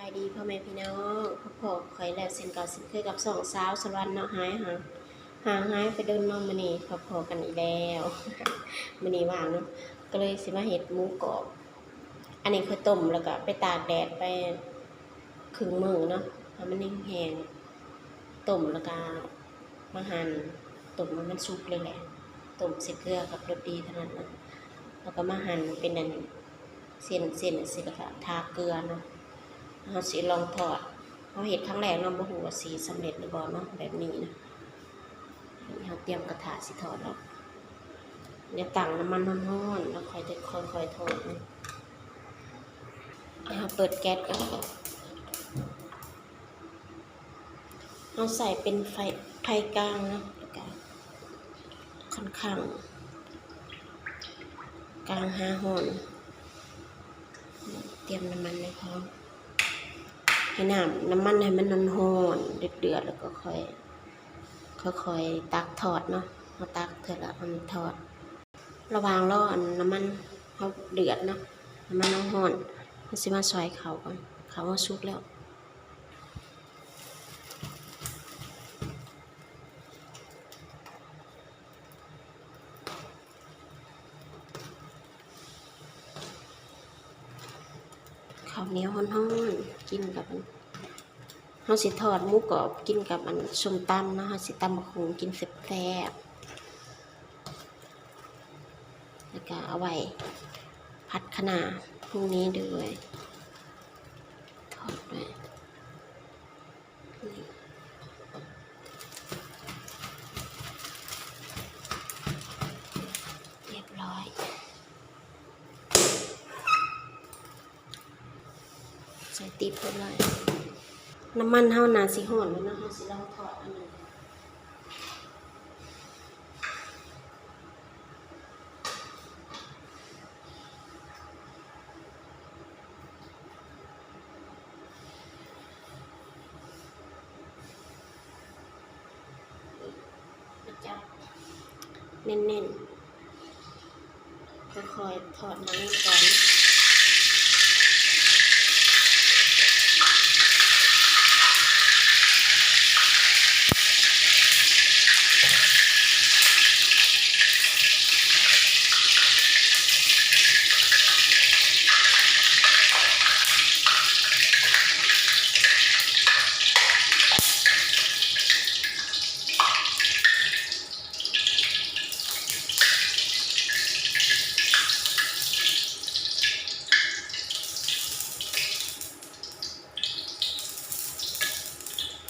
ສະບາຍດີພໍ່ແມ່ພີ່ນ້ອງ ພົບພໍ້ຂ້ອຍແລ້ວເຊັ່ນເກົ່າເຊັ່ນເຄີຍກັບຊ່ອງສາວສະຫວັນເນາະ ຫາຍ ຫາ ຫ່າງຫາຍໄປດົນເນາະ ມື້ນີ້ພົບພໍ້ກັນອີກແລ້ວ ມື້ນີ້ວ່າງເນາະ ກໍເລີຍຊິມາເຮັດໝູກອບ ອັນນີ້ຂ້ອຍຕົ້ມແລ້ວກໍໄປຕາກແດດໄປ ເຄິ່ງມື້ເນາະ ໃຫ້ມັນແຫ້ງໆ ຕົ້ມແລ້ວກະມາຫັ່ນ ຕົ້ມໃຫ້ມັນສຸກເລີຍແຫຼະ ຕົ້ມໃສ່ເກືອກັບລົດດີເທົ່ານັ້ນນະ ແລ້ວກະມາຫັ່ນເປັນອັນເສັ້ນໆ ແລ້ວກະທາເກືອເນາະ ເຮົາຊິລອງທອດ ເຮົາເຮັດຄັ້ງແລກເນາະ ບໍ່ຮູ້ວ່າຊິສຳເລັດຫຼືບໍ່ເນາະ ແບບນີ້ນະ ນີ້ເຮົາຕຽມກະທະຊິທອດແລ້ວ ດຽວຕັ້ງນ້ຳມັນຮ້ອນໆ ແລ້ວຄ່ອຍ ຄ່ອຍໆທອດເນາະ ເຮົາເປີດແກັສກ່ອນ ເຮົາໃຊ້ເປັນໄຟ ໄຟກາງເນາະ ແລ້ວກະຄ່ອນຂ້າງກາງຫາຮ້ອນ ຕຽມນ້ຳມັນໃຫ້ພ້ອມ ໃຫ້ນ້ຳ ນ້ຳມັນໃຫ້ມັນຮ້ອນໆ ເດືອດໆ ແລ້ວກໍຄ່ອຍ ຄ່ອຍໆຕັກທອດເນາະ ເຮົາຕັກເທື່ອລະອັນທອດ ລະຫວ່າງລໍອັນນ້ຳມັນເຮົາເດືອດເນາະ ນ້ຳມັນເຮົາຮ້ອນ ເຮົາຊິມາຊອຍເຂົ້າກ່ອນ ເຂົ້າເຮົາສຸກແລ້ວ ເຂົ້າໜຽວຮ້ອນໆ ກິນກັບອັນ ເຮົາຊິທອດໝູກອບກິນກັບອັນ ສົ້ມຕຳເນາະ ເຮົາຊິຕຳບັກຫຸ່ງກິນແຊບໆ ແລ້ວກະເອົາໄວ້ຜັດຄະນ້າ ພວກນີ້ດ້ວຍ ທອດໄວ້ ຮຽບຮ້ອຍ ໃສ່ຕິບໄວ້ ນ້ຳມັນເຮົາໜ້າຊິຮ້ອນແລ້ວເນາະ ເຮົາຊິລອງທອດອັນນີ້ ຈັບແໜ້ນໆ ຄ່ອຍໆທອດໃຫ້ມັນກ່ອນ.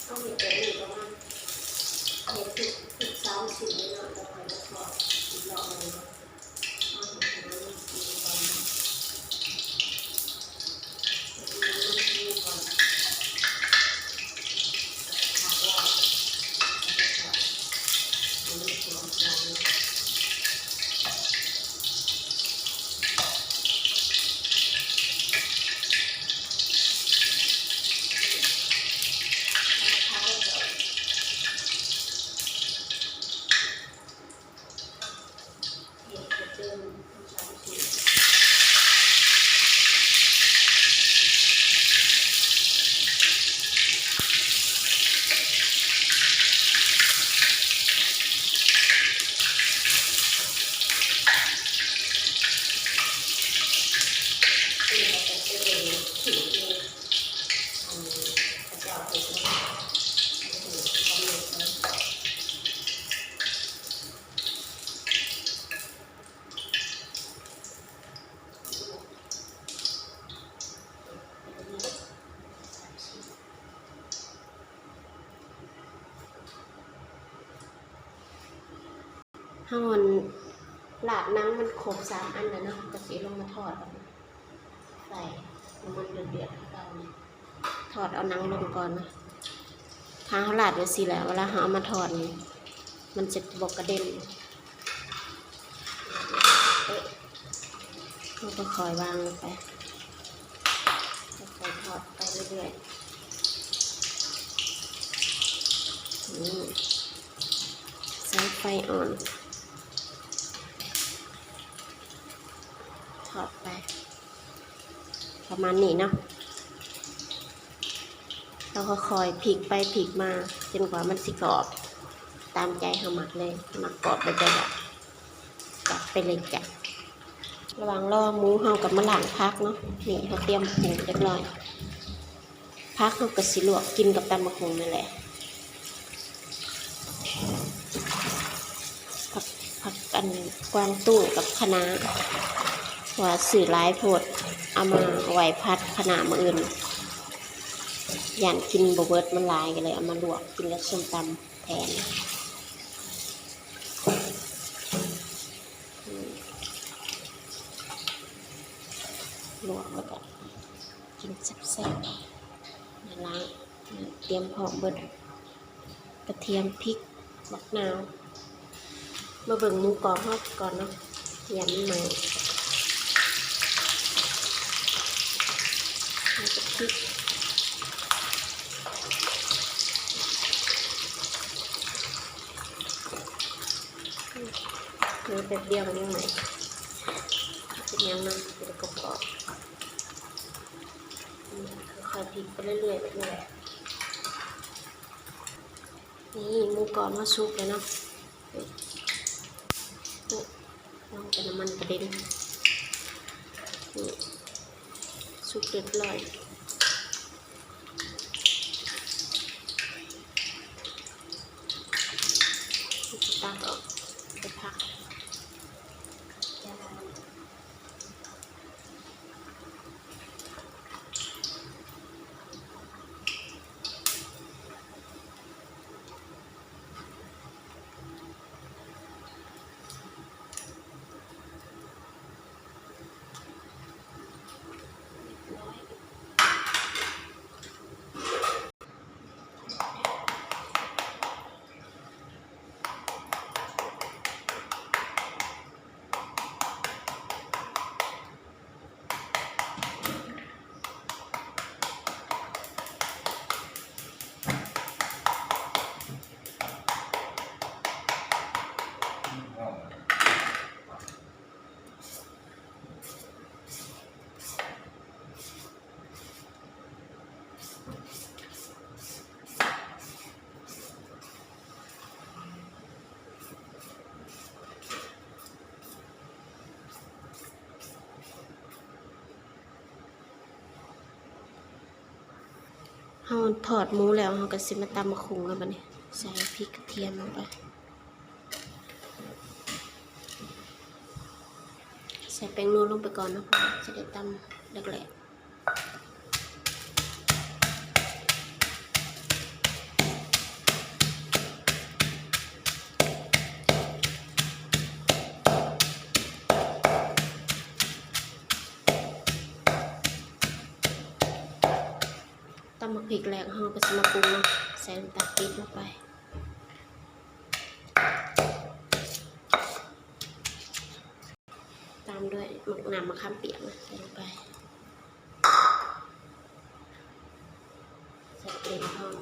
ເຮົາເຮັດແບບນີ້ປະມານ ເຮັດທຸກ ທຸກສາມຊີ້ນເລີຍເນາະ ແລ້ວຄ່ອຍມາທອດອີກຮອບໜຶ່ງເນາະ. ເຮົາ ອັນ ລາດໜັງມັນຄົບສາມອັນແລ້ວເນາະ ກໍຊິລົງມາທອດ ໃສ່ນ້ຳມັນເດືອດໆ ຄືເກົ່ານີ້ ທອດເອົາໜັງລົງກ່ອນເນາະ. ຖ້າເຮົາລາດໄວ້ຊີ້ແຫຼະ ເວລາເຮົາເອົາມາທອດນີ້ ມັນຈະບໍ່ກະເດັນ. ເຮົາກໍຄ່ອຍວາງລົງໄປ ຄ່ອຍໆທອດໄປເລື້ອຍໆ. ນີ້ ໃຊ້ໄຟອ່ອນ ທອດໄປ ປະມານນີ້ເນາະ. ເຮົາຄ່ອຍໆ ພລິກໄປພລິກມາ ຈົນກວ່າມັນຊິກອບຕາມໃຈເຮົາມັກເລີຍ. ມັກກອບແບບໃດກໍຈັດໄປເລີຍຈ້ະ. ລະຫວ່າງລໍໝູ ເຮົາກໍມາລ້າງຜັກເນາະ. ນີ້ເຮົາຕຽມປຸງຮຽບຮ້ອຍ. ຜັກເຮົາກໍຊິລວກກິນກັບຕຳບັກຫຸ່ງນັ້ນແຫຼະ. ຜັກ ຜັກອັນກວາງຕຸ້ງກັບຄະນ້າ ເພາະວ່າຊື້ຫຼາຍໂພດ ເອົາມາໄວ້ຜັດຄະນ້າມື້ອື່ນ ຢ້ານກິນບໍ່ເບິດ ມັນຫຼາຍ ກໍເລີຍເອົາມາລວກກິນກັບສົ້ມຕຳແທນ. ລວກແລ້ວກໍກິນແຊບໆ ນັ້ນລະ. ຕຽມພ້ອມເບິດ ກະທຽມ ພິກ ບັກນາວ. ມາເບິ່ງໝູກອບເຮົາກ່ອນເນາະ ຢ້ານມັນໄໝ້. ແລ້ວກໍພິກ ເຫຼືອແປັບດຽວມັນຍັງໄໝ້ ເປັນຫຍັງນະ ເປັນກອບໆ. ອືມ ຄ່ອຍໆ ພິກໄປເລື້ອຍໆ ແບບນີ້ແຫຼະ. ນີ້ ໝູກອບເຮົາສຸກແລ້ວເນາະ. ນີ້ ລອງແຕ່ນ້ຳມັນກະເດັນ. ນີ້ ສຸກຮຽບຮ້ອຍ. ນີ້ ຕັກອອກ ໄປພັກ. ເຮົາທອດໝູແລ້ວ ເຮົາກໍຊິມາຕຳບັກຫຸ່ງແລ້ວບັດນີ້ ໃສ່ພິກກະທຽມລົງໄປ ໃສ່ແປ້ງນົວລົງໄປກ່ອນເນາະ ເພາະວ່າຈະໄດ້ຕຳແຫຼກໆ. ຕຳໝາກພິກແລ້ວ ເຮົາກໍຊິມາປຸງເນາະ ໃສ່ນ້ຳຕານປີບລົງໄປ ຕາມດ້ວຍໝາກ ນ້ຳໝາກຂາມປຽກນະ ໃສ່ລົງໄປ ໃສ່ເຕັມພ້ອມ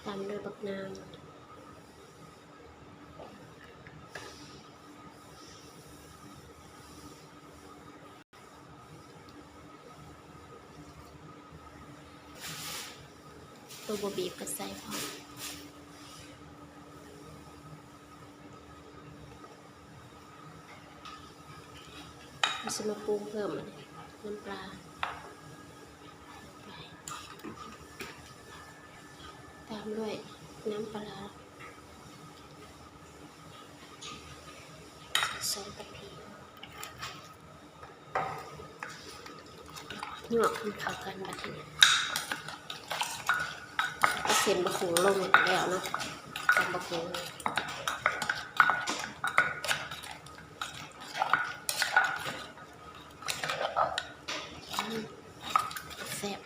ຕາມດ້ວຍບັກນາວ. ໂຕບໍ່ບີບກໍໃສ່ພ້ອມ ເຮົາຊິມາປຸງເພີ່ມ ອັນນີ້ ນ້ຳປາ ຕາມດ້ວຍນ້ຳປາຮ້າ ໃສ່ຕະປີ ຍວກໃຫ້ມັນເຂົ້າກັນບັດນີ້ ເອົາເສັ້ນບັກຫຸ່ງລົງແລ້ວເນາະ ຕຳບັກຫຸ່ງ ອືມ ແຊບ.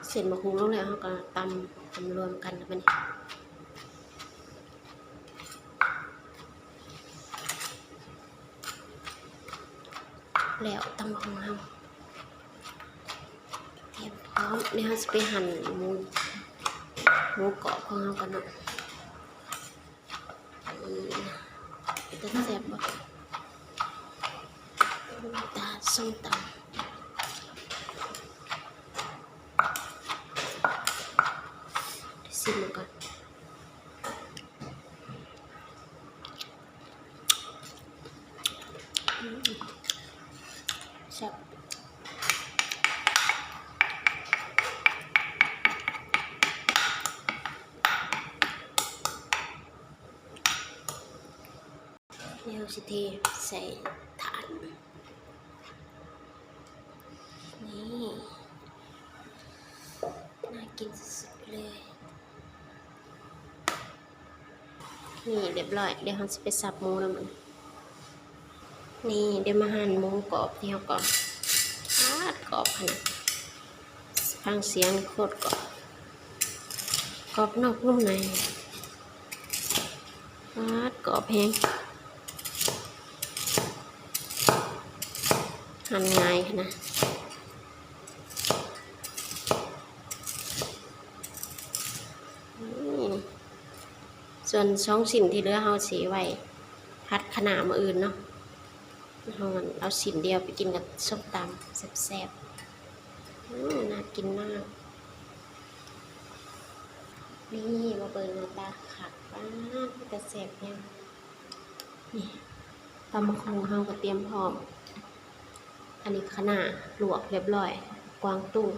ເສັ້ນບັກຫຸ່ງລົງແລ້ວ ເຮົາກໍຕຳ ຕຳລວມກັນແລ້ວບັດນີ້ ຕ ແລ້ວຕຳບັກຫຸ່ງເຮົາ ຕຽມພ້ອມ. ດຽວເຮົາຊິໄປຫັ່ນໝູ ໝູກອບຂອງເຮົາກ່ອນເນາະ. ເປັນຕາແຊບບໍ່? ຕາສົ້ມຕຳ ຊິມເບິ່ງກ່ອນ. ອືມ ແຊບ. ແລ້ວຊິເທໃສ່ຖາດ ນີ້ ໜ້າກິນສຸດໆເລີຍ. ນີ້ ຮຽບຮ້ອຍ. ດຽວເຮົາຊິໄປສັບໝູນຳມັນ. ນີ້ ດຽວມາຫັ່ນໝູກອບທີ່ເຮົາກອບ. ປາດ ກອບຂະໜາດ ຟັງສຽງໂຄດກອບ ກອບນອກນຸ່ມໃນ. ປາດ ກອບແຮງ ຫັ່ນງ່າຍຂະໜາດ. ອືມ ສ່ວນສອງຊິ້ນທີ່ເຫຼືອເຮົາຊິໄວ້ຜັດຄະນ້າມື້ອື່ນເນາະ. ເຮົາເອົາຊິ້ນດຽວໄປກິນກັບສົ້ມຕຳແຊບໆ. ອືມ ໜ້າກິນມາກ. ນີ້ ມາເບິ່ງໜ້າຕາຄັກ. ປາດ ເປັນຕາແຊບແຮງ. ນີ້ ຕຳບັກຫຸ່ງເຮົາກໍຕຽມພ້ອມ. ອັນນີ້ຄະນ້າລວກຮຽບຮ້ອຍ ກວາງຕຸ້ງ.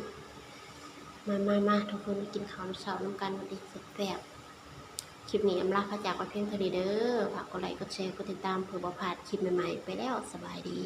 ມາໆໆ ທຸກຄົນ ມາກິນເຂົ້າເຊົ້ານຳກັນ ມື້ນີ້ແຊບໆ. ຄລິບນີ້ອຳລາພາຈາກໄວ້ພຽງເທົ່ານີ້ເດີ. ຝາກກົດໄລ ກົດແຊ ກົດຕິດຕາມ ເພື່ອບໍ່ພາດຄລິບໃໝ່ໆ. ໄປແລ້ວ ສະບາຍດີ.